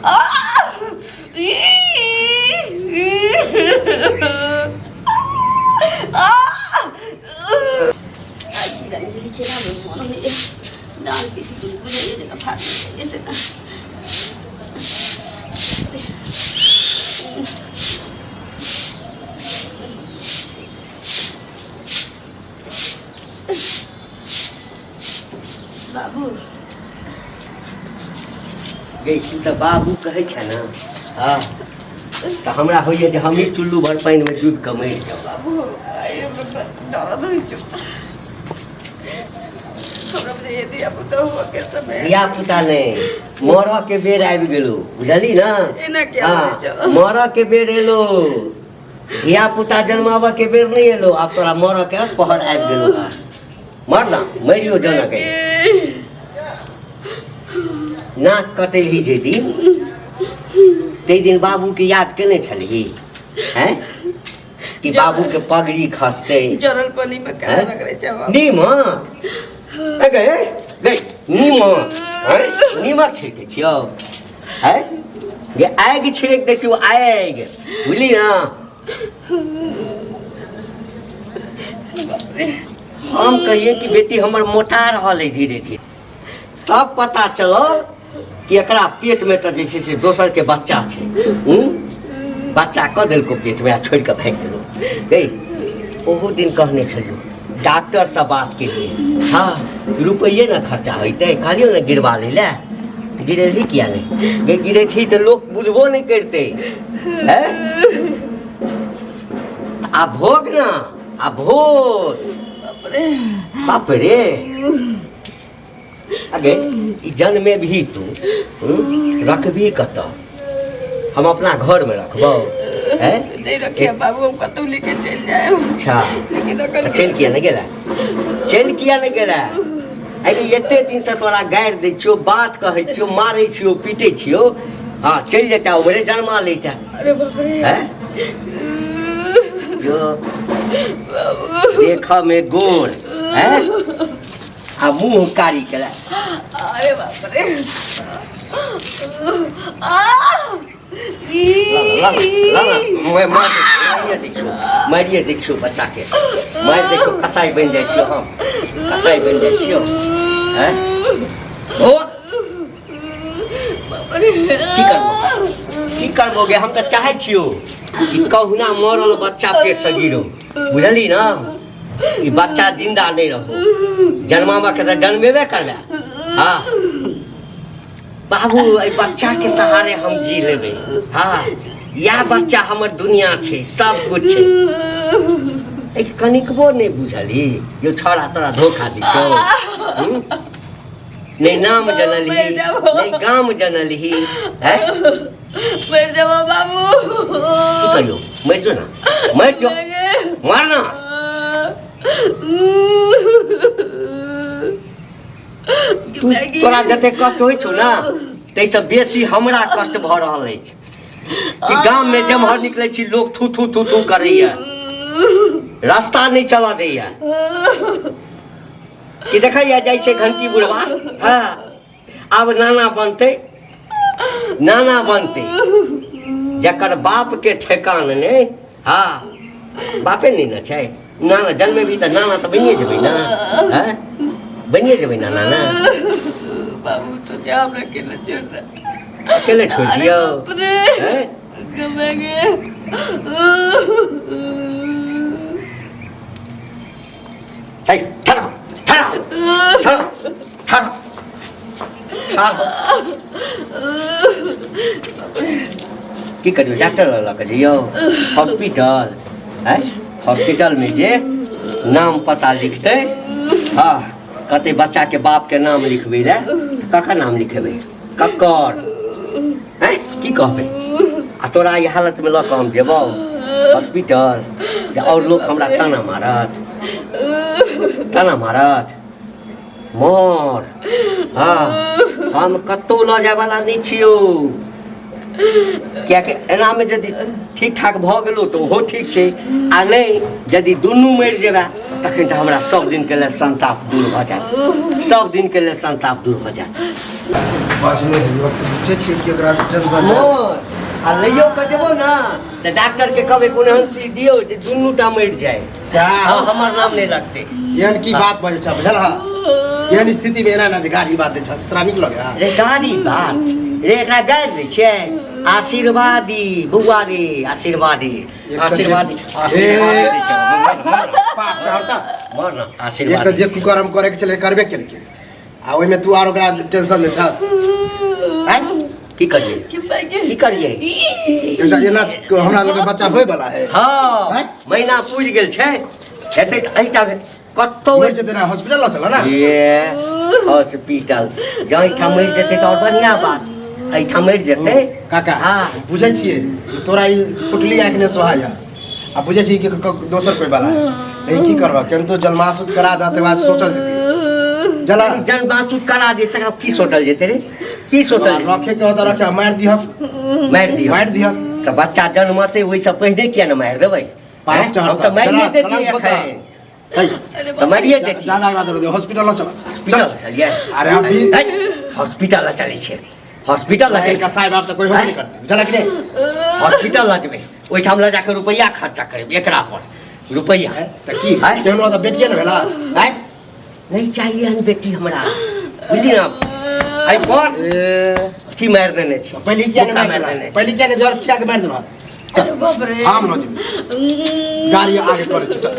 आ ई आ बाबू गै तू तऽ बाबू कहै छै ने। हँ, तऽ हमरा होइए जे हमही चुल्लू भर पानिमे डूबि कऽ मरि जाउ। बाबू, दर्द होइ छौ हमरा। बुझाइए धिया पुता हुआ के समय। धिया पुता नहि, मरऽ के बेर आबि गेलो, बुझली ने? एना किया हँ बजै छौ? मरऽ के बेर एलो, धिया पुता जन्माबऽ के बेर नहि एलो। आब तोरा मरऽ के पहर आबि गेलो। मर ना, मरियो जनक नाक कटेलही जे दिन, ताहि दिन बाबूके याद केने छलही? हैं, कि बाबूके पगड़ी खसतै? जरल पानी में का हैं? रगड़े छै बाबू? नीमक ए गै, गै नीमक हैं, नीमक छिड़कै छियौ? हैं गे, आगि छिड़क दै छियौ आगि, बुझली ना? हम कहिए कि बेटी हमर मोटा रहल है धीरे धीरे, तब पता चलल कि एकरा पेट में तऽ जे छै से दोसर के बच्चा छै। हूँ, बच्चा कऽ देलको पेट में आ छोड़ि कऽ भागि गेलो। गई, ओहो दिन कहने छलियौ, डॉक्टरसँ बात केलियै। हँ, रुपैए ने खर्चा होइतै। कहलियौ ने गिरवा लै लए, तऽ गिरेलही किया नहि गे? गिरेतही तऽ लोक बुझबो नहि करितै। हैं, आ भोग ना, आ भोग। बाप रे। बाप रे। अगे, ई जन्मे भी तू, रखबी कतऽ? हम अपना घरमे रखबौ? हैं? नहीं रखिए बाबू, हम कतौ लेके चलि जाए। अच्छा। लेकिन अगर तऽ चलि किया नहि गेला? चलि किया नहि गेला? अरे, एते दिनसँ तोरा गारि दै छियौ, बात कहै छियौ, मारै छियौ, पीटै छियौ। हँ, चलि जेता उम्हरे, जन्मा लैता। अरे बाप रे। हैं यो, देखऽ में गोर हैं आ मुंह कारी केला। अरे बाप रे, आ ई मारिए दै छियौ, मारिए दै छियौ बच्चाके, मारि दै छियौ। कसाई बनि जाइ छियौ, हम कसाई बनि जाइ छियौ। हैं, हो। बाप रे। की करबो, की करबो गे? हम तऽ चाहै छियौ कि कहुना मरल बच्चा पेटसँ गिरो, बुझली ने? ई बच्चा जिंदा नहि रहो। जन्माबऽ के तऽ जन्मेबे करबै। हाँ बाबू, एहि बच्चाके सहारे हम जी लेबै। हाँ, इएह बच्चा हमर दुनिया छै, सब कुछ छै। एक कनिकबो नहि बुझलही? यो छौड़ा तोरा धोखा दै छौ, हूँ? नहि नाम जनलही, मरि जाबो। नहि गाम जनलही। हैं, मर जाबो बाबू। की करियो? मरि जो ना, मरि जो, मार ना। तू, तोरा जते कष्ट होइ छौ ना, ताहिसँ बेसी हमरा कष्ट भऽ रहल अछि कि गाममे जेम्हर निकलै छी, लोक थू थू थू थू करैया, रास्ता नहि चलऽ दैया। कि देखैया जाइ छै घंटी बुढ़वा। हँ, आब नाना बनतै, नाना बनतै, जकर बाप के ठेकान नहि। हँ, बापे नहि ने छै। नाना जन्मेबही तऽ नाना तऽ बनिए जेबै ने? हँ, बनिए जेबै ना नाना? बाबू, तो जा, हमरा अकेले छोड़ दे। अकेले छोड़ अरे दियौ? बाप रे। हैं? गमेंगे। हे, ठहरो, ठहरो, ठहरो, ठहरो, ठहरो। की करियौ? डॉक्टर लग लऽ कऽ जइयौ हॉस्पिटल? आँय, हॉस्पिटलमे जे नाम पता लिखतै। हँ, कते बच्चाके बापके नाम लिखबै लए, ककर नाम लिखेबै? ककर? आँय, की कहबै? आ तोरा ई हालतमे लऽ कऽ हम जेबौ हॉस्पिटल जे आओर लोक हमरा ताना मारत, ताना मारत। मर। हँ, हम कतहु लऽ जायवला नहि छियौ, कियाकि एनामे यदि ठीक ठाक भऽ गेलो तऽ ओहो ठीक छै, आ नहि यदि दुनू मरि जेबै। तखन तऽ हमरा सब दिनके लेल संताप दूर भऽ जायत, सब दिनके लेल संताप दूर भऽ जायत। बजले है वक्त बुझै छियै कि ओकरा टेंशन है। मोर आ लैयो के जेबो ना तऽ डॉक्टर के कहबै कोनो एहन सुई दियौ जे दुनू टा मरि जाय। जा। हाँ, हमर नाम नहि लगतै। एहन की बात बजै छ बुझल हा? एहन स्थिति में एना ना जे गाड़ी बात दै छ, तोरा नीक लगे हा? रे गाड़ी बात रे, एकरा गारि दै छियै? आशीर्वादी बौआ रे, आशीर्वादी, आशीर्वादी, आशीर्वादी दै छै। पाप चढ़ता। मर ना। एक तऽ आशीर्वादी। जे कुकर्म करे के छलै करबे केलकै, आ ओहिमे तू आर ओकरा टेंशन दै छ। आँय? की करियै, की करियै? एकटा एना हमरा लोग बच्चा होय वाला है। हँ। आँय? महीना पुरि गेल छै, हेतै तऽ एहिटा भेल कतौ। मरि जेतै ना, हॉस्पिटल लऽ चल ना। ये हॉस्पिटल जँ एहिठाम मरि जेतै तऽ आओर बढ़िआँ बात, एहिठाम मरि जेतै। काका। हँ। बुझै छियै तोरा ई फुटली आँखि नहि सोहाय है, आ बुझै छियै कि दोसर कोइ वाला है, लेकिन की करबह? केनाहितो जन्मासुत करा दह, तकर बाद सोचल जेतै। जला जन्मासुत करा दे, तकरा की सोचल जेतै रे? की सोचल जेतै? रखे के हो तऽ रखे, मारि दिहक। मारि दिहक। मारि दिहक। तऽ बच्चा जन्मतै ओहिसँ पहिने किया ने मारि देबै? पाप आँय? चढ़ता। हम तऽ मारिए जला- देतियै जला एखन। है, तऽ मारिए देतियै। ज्यादा ओकरा दे, हॉस्पिटल लऽ चल। हॉस्पिटल चलिए। अरे अभी- है, हॉस्पिटल लऽ चलै छियै, हॉस्पिटल लऽ जाइ इनका साहब आप तऽ कोइ होबे नहि करतै, बुझलक कि नहि? हॉस्पिटल लऽ जेबै, ओहिठाम लऽ जाकऽ रुपैआ खर्चा करेबै एकरा पर रुपैआ। तऽ की? आँय? केहनो तऽ बेटिए ने भेला। आँय? नहीं चाहिए हन बेटी हमरा, बुझली ना? एहि पर ए, अथी मारि देने छी। पहिले किया नहि मुक्का मारि मारि देने देला? छी। पहिले किया नहि जर खिया के मारि देला? अरे बाप रे। हम लऽ जेबै गाड़ी, आगे करै छी, चल।